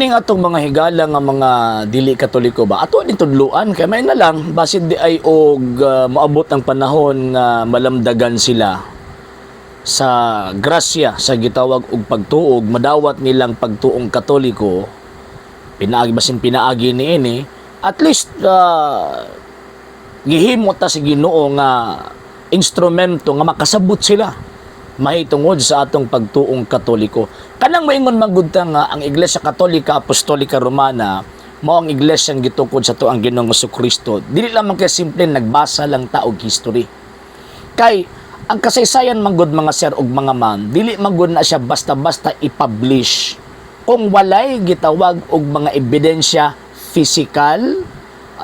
Kining atong mga higala nga mga dili Katoliko ba, ato din tudluan kay may na lang basin diay og moabot ang panahon nga malamdagan sila sa grasya sa gitawag og pagtuog, madawat nilang pagtuong Katoliko pinaagi, basin pinaagi niini, at least gihimo ta si Ginoo nga instrumento nga makasabot sila mahitungod sa atong pagtuong Katoliko. Kanang maingon man gud ta nga ang Iglesia Katolika Apostolika Romana mao ang iglesia nga gitukod sa atoang Ginoong Kristo. Dili lamang kay simple nagbasa lang ta og history. Kay ang kasaysayan man gud, mga sir ug mga ma'am, dili man gud na siya basta-basta i-publish kung walay gitawag og mga ebidensya physical,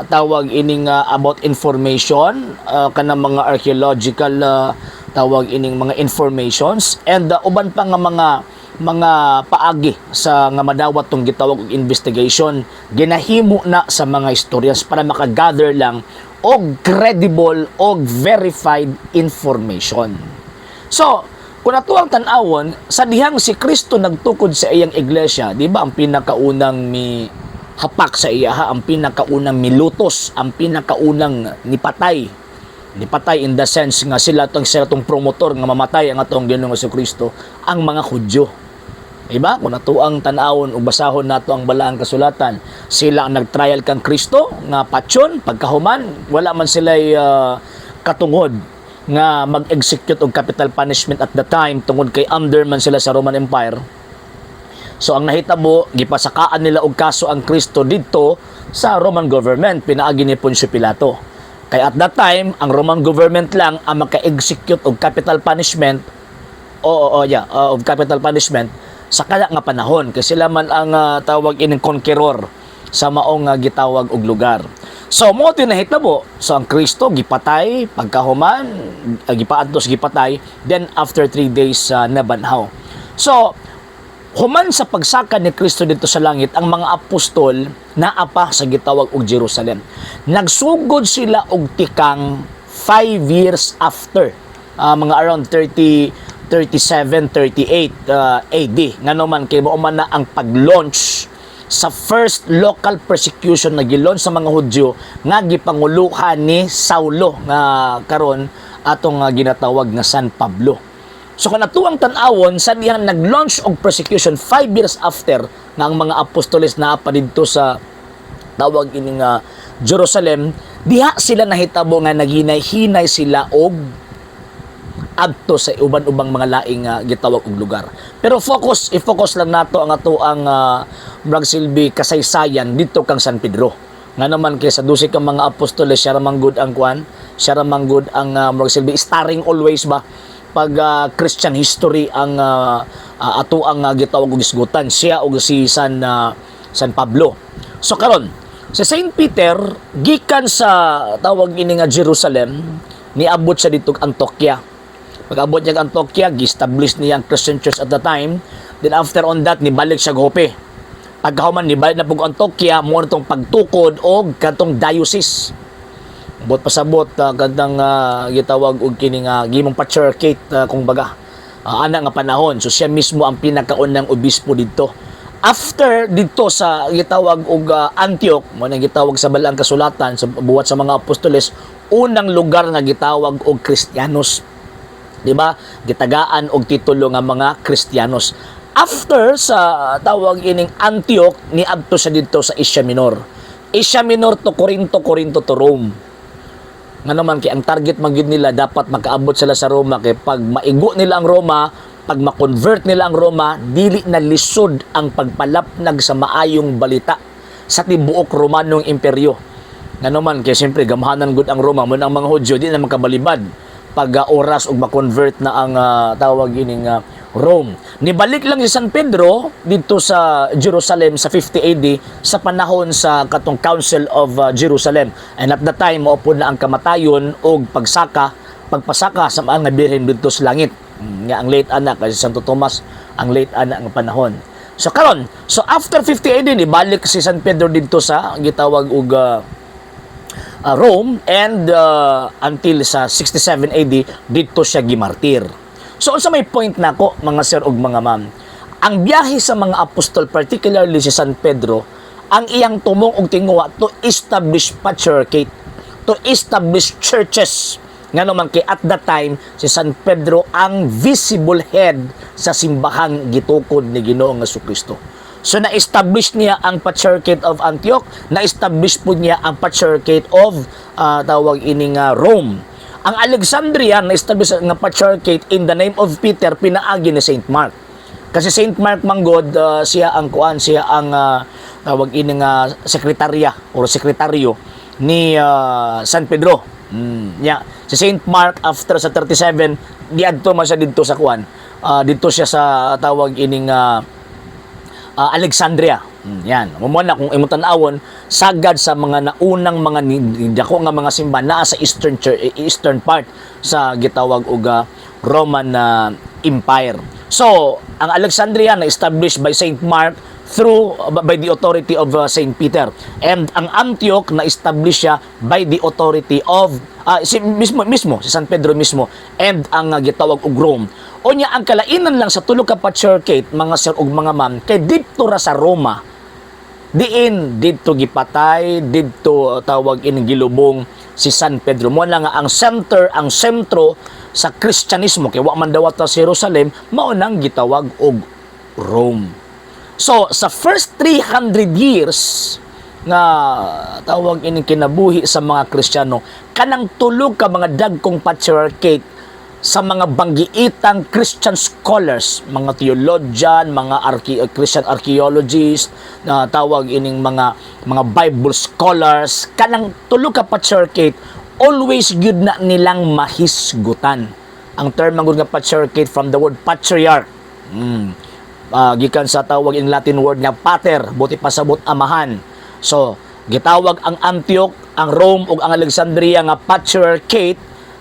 tawag ining about information, kanang mga archaeological, tawag ining mga informations and uban pa nga mga paagi sa nga madawat tong gitawag og investigation, ginahimo na sa mga historians para makagather lang og credible og verified information. So, kung ato ang tan-awon, sa dihang si Kristo nagtukod sa iyang iglesia, di ba ang pinakaunang mi hapak sa iya, ang pinakaunang milutos, ang pinakaunang nipatay. Nipatay in the sense nga sila tong promotor nga mamatay ang atong Ginoong Kristo, ang mga Hudyo. Diba? Kung ato ang tan-awon ug basahon nato ang balaang kasulatan, sila ang nag-trial kang Kristo nga patyon. Pagkahuman, wala man sila katungod nga mag-execute og capital punishment at the time tungod kay under man sila sa Roman Empire. So ang nahitabo, gipasakaan nila og kaso ang Kristo didto sa Roman government pinaagi ni Poncio Pilato. Kay at that time, ang Roman government lang ang maka-execute og capital punishment o yeah, of capital punishment sa kaya nga panahon kay sila man ang tawag ining conqueror sa maong gitawag og lugar. So mao to nahitabo. So ang Kristo gipatay, pagkahuman gipaantos, gipatay, then after 3 days nabanhaw. So human sa pagsaka ni Kristo didto sa langit, ang mga apostol naa pa sa gitawag og Jerusalem. Nagsugod sila og tikang 5 years after, mga around 30 37, 38 AD. Ngano man kay mao man na ang pag-launch sa first local persecution na gilaunch sa mga Hudyo nga gipanguluhan ni Saulo nga karon atong ginatawag nga San Pablo. So kung atoang tan-awon, sa dihang nag-launch og persecution 5 years after nga ang mga apostoles naa pa didto sa tawag ini nga Jerusalem, diha sila nahitabo nga naghinay-hinay sila og adto sa uban-ubang mga laing gitawag og lugar. Pero focus, i-focus lang nato ang ato ang murag silbi kasaysayan didto kang San Pedro. Nga naman kay sa 12 ka mga apostoles, siya ra man gud ang kuan, siya ra man gud ang murag silbi starring always ba pag Christian history ang ato ang gitawag og isgutan, siya og si San Pablo. So karon si Saint Peter, gikan sa tawag ini nga Jerusalem, niabot siya didto Antioquia. Pag-abot niya ang Antioquia, gi-establish niya ang Christian church at the time. Then after on that, nibalik siya Joppe. Pagkahuman, nibalik na pug Antioquia, mao tong pagtukod og katong diocese. Bot pasabot kadtang gitawag og kini nga gimong patriarchate kung baga. Ana nga panahon. So siya mismo ang pinakaunang obispo didto. After didto sa gitawag og Antioch, mao nang gitawag sa balaang kasulatan sa Buhat sa mga Apostoles, unang lugar nga gitawag og Kristiyanos, di ba? Gitagaan og titulo nga mga Kristiyanos. After sa tawag ining Antioch, niadto siya didto sa Asia Minor. Asia Minor to Corinto, Corinto to Rome. Nga naman kay ang target man gyud nila, dapat makaabot sila sa Roma kay pag maigo nila ang Roma, pag ma-convert nila ang Roma, dili na lisod ang pagpalapnag sa maayong balita sa tibuok Romanong imperyo. Nga naman kay siyempre gamhanan gud ang Roma, mao ang mga Hudyo di na makabalibad pag oras og ma-convert na ang tawag ining Rome. Nibalik lang si San Pedro didto sa Jerusalem sa 50 AD sa panahon sa katong Council of Jerusalem. And at the time mao na ang kamatayon og pagsaka, pagpasaka sa mga birhen didto sa langit. Nga ang late ana kasi Santo Tomas ang late ana nga panahon. So karon, so after 50 AD, nibalik si San Pedro didto sa gitawag og Rome and until sa 67 AD didto siya gimartir. So unsa may point nako, mga sir ug mga ma'am? Ang biyahe sa mga apostol, particularly si San Pedro, ang iyang tumong og tinguha to establish patriarchate, to establish churches. Ngano man kay at that time si San Pedro ang visible head sa simbahang gitukod ni Ginoong Kristo. So na-establish niya ang Patriarchate of Antioch, na-establish po niya ang Patriarchate of tawag ining Rome. Ang Alexandria, na-establish nga Patriarchate in the name of Peter pinaagi ni Saint Mark. Kasi Saint Mark manggod, siya ang kuan, siya ang tawag ini nga sekretarya or sekretaryo ni San Pedro. Ya. Si Saint Mark, after sa 37, diadto man siya didto sa kuan. Didto siya sa tawag ining Alexandria. Yan. Mo na kung imong tan-awon, sagad sa mga naunang mga dako nga mga simbahan naa sa eastern church, eastern part sa gitawag og Roman Empire. So, ang Alexandria na established by Saint Mark through by the authority of Saint Peter. And ang Antioch, na establish siya by the authority of si mismo mismo si San Pedro mismo and ang gitawag og Rome. Unya, ang kalainan lang sa tulo ka patriarchate, mga sir ug mga ma'am, kay didto ra sa Roma diin didto gipatay, didto tawag in gilubong si San Pedro. Mo na nga ang center, ang sentro sa Kristyanismo, kay wa man dawat sa Jerusalem, mao nang gitawag og Rome. So sa first 300 years nga tawag ining kinabuhi sa mga Kristiyano, kanang tulo ka mga dagkong patriarchate, sa mga banggiitang Christian scholars, mga theologian, mga Christian archaeologists, na tawag ining mga Bible scholars, kanang tulo ka patriarchate always gyud na nilang mahisgutan. Ang term man gud nga patriarchate, from the word patriarch. Gikan sa tawag in Latin word nga pater, buot pasabot amahan. So, gitawag ang Antioch, ang Rome ug ang Alexandria nga patriarchate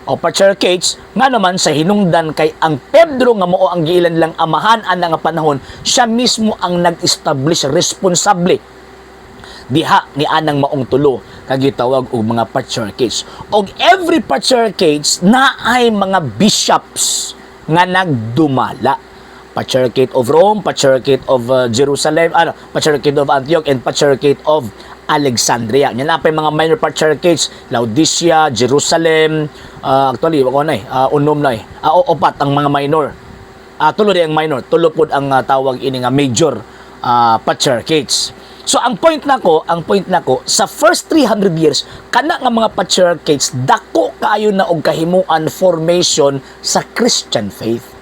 o patriarchates nga naman sa hinungdan kay ang Pedro nga mao ang giilan lang amahan ana nga panahon, siya mismo ang nag-establish, responsable diha ni anang maong tulo ka gitawag og mga patriarchates. Og every patriarchates naay mga bishops nga nagdumala. Patriarchate of Rome, Patriarchate of Jerusalem, ano, Patriarchate of Antioch, and Patriarchate of Alexandria. Yan na pa yung mga minor patriarchates, Laodicea, Jerusalem, actually, wako na eh, unom na eh. Opat ang mga minor. Tulo rin ang minor, tulo pod ang tawag ini nga major patriarchates. So ang point nako sa first 300 years kana nga mga patriarchates, dako kaayo na og kahimuan formation sa Christian faith.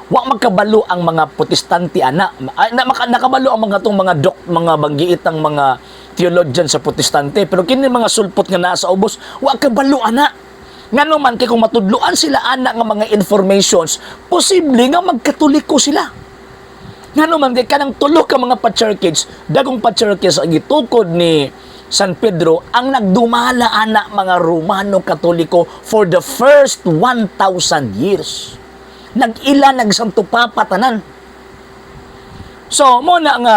Wa magkabalo ang mga Protestante ana. Ay, nakabalo ang mga tong mga dok, mga banggiitang mga theologian sa Protestante, pero kini mga sulpot nga naa sa ubos, wa kabalo ana. Ngano man kay kung matudloan sila ana nga mga informations, posible nga magkatoliko sila. Ngano man kay kanang tulo ka mga patriarchates, dagong patriarchates ang gitukod ni San Pedro, ang nagdumala ana mga Romano Katoliko for the first 1,000 years. Nag-ila nag Santo Papa tanan. So, mo na nga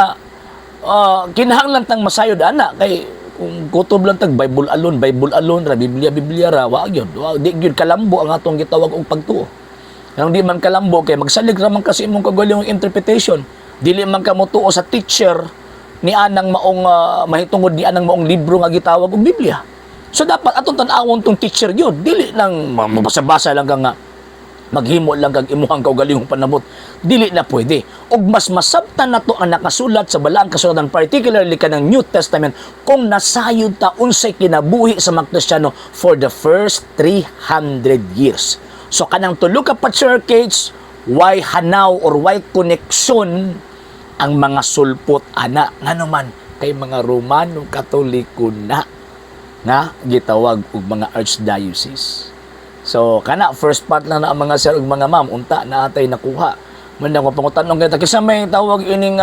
kinahanglan tang masayod ana, kay kung kutob lang tag Bible alone ra, Biblia Biblia ra, wa gyud. Wa di gyud kalambo ang atong gitawag og pagtuo. Kung di man kalambo kay magsalig ra man kasi imong kagalingong interpretation. Dili man ka motuo sa teacher ni anang maong mahitungod ni anang maong libro nga gitawag og Biblia. So dapat atong tan-awon tong teacher gyud, dili lang mabasa-basa lang ka nga maghimo lang kag imuhang kaugalingong panabot. Dili na pwede. Og mas masabtan nato ang nakasulat sa Balaang Kasulatan, particularly kanang New Testament, kung nasayod ta unsay kinabuhi sa mga Kristiyano for the first 300 years. So kanang tulo ka patriarchates, way hanaw or way connection ang mga sulpot ana, ngano man kay mga Romano Katoliko na nga gitawag og mga archdiocese. So kana first part lang na ang mga sir ug mga ma'am, unta na atay nakuha. Man ako pangutan-on kita kinsa may tawag ining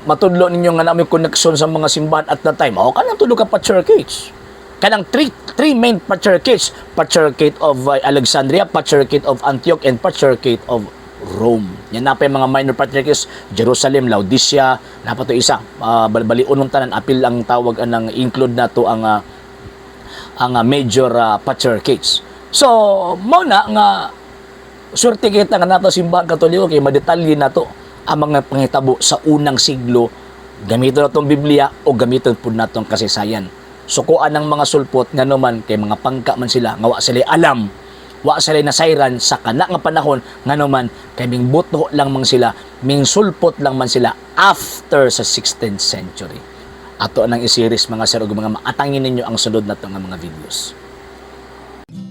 matudlo ninyo nga na may connection sa mga simbahan at that time. O kanang tulo ka patriarchates. Kanang three main patriarchates, Patriarchate of Alexandria, Patriarchate of Antioch, and Patriarchate of Rome. Yan na pa yung mga minor patriarchates, Jerusalem, Laodicea, naa pa to isa. Balibalion tanan, apil ang tawag anang include na to ang major patriarchates. So, mao na nga swerte kita nga nato simbahan Katoliko kay madetalye na to. Ang mga panghitabo sa unang siglo, gamiton natong Biblia o gamiton pud natong kasaysayan. Sukuan ng mga sulpot, ngano man kay mga pangka man sila nga wa sila alam, wa sila nasayran sa kana nga panahon, ngano man kay ming buto lang man sila, ming sulpot lang man sila after sa 16th century. Ato nang i-series, mga sir ug mga ma'am, atangin ninyo ang sunod nato nga mga videos.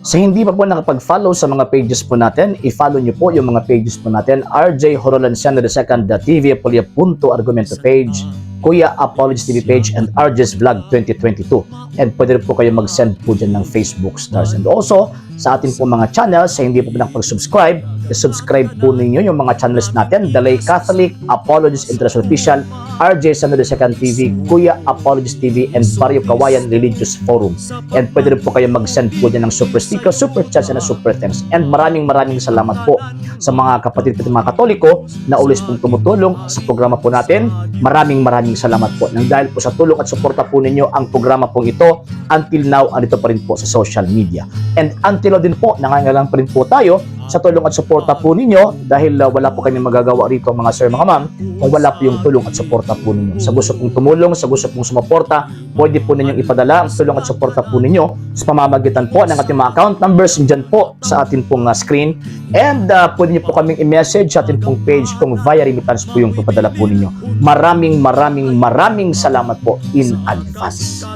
Sa hindi pa po nakapag-follow sa mga pages po natin, i-follow nyo po yung mga pages po natin. RJ Horolanciano II, the TV Apolia Punto Argumento page, Kuya Apologies TV page, and RJ's Vlog 2022. And pwede rin po kayo mag-send po dyan ng Facebook stars. And also, sa atin po mga channels, sa hindi po nakapag-subscribe, i-subscribe po ninyo yung mga channels natin: The Lay Catholic, Apologies International Official, RJ Sano II TV, Kuya Apologies TV, and Barrio Kawayan Religious Forum. And pwede rin po kayo mag-send po dyan ng super sticker, super chats, and super thanks. And maraming maraming salamat po sa mga kapatid po, mga Katoliko na always pong tumutulong sa programa po natin. Maraming maraming salamat po. Nang dahil po sa tulong at suporta po ninyo, ang programa pong ito until now andito pa rin po sa social media. And until now din po, nangangailangan pa rin po tayo sa tulong at suporta po ninyo dahil wala po kami magagawa rito, mga sir, mga ma'am, kung wala po yung tulong at suporta po ninyo. Sa gusto pong tumulong, sa gusto pong sumuporta, pwede po ninyong ipadala ang tulong at suporta po ninyo sa pamamagitan po ng ating mga account numbers dyan po sa ating pong screen. And pwede niyo po kaming i-message sa ating pong page kung via remittance po yung papadala po ninyo. Maraming maraming maraming salamat po in advance.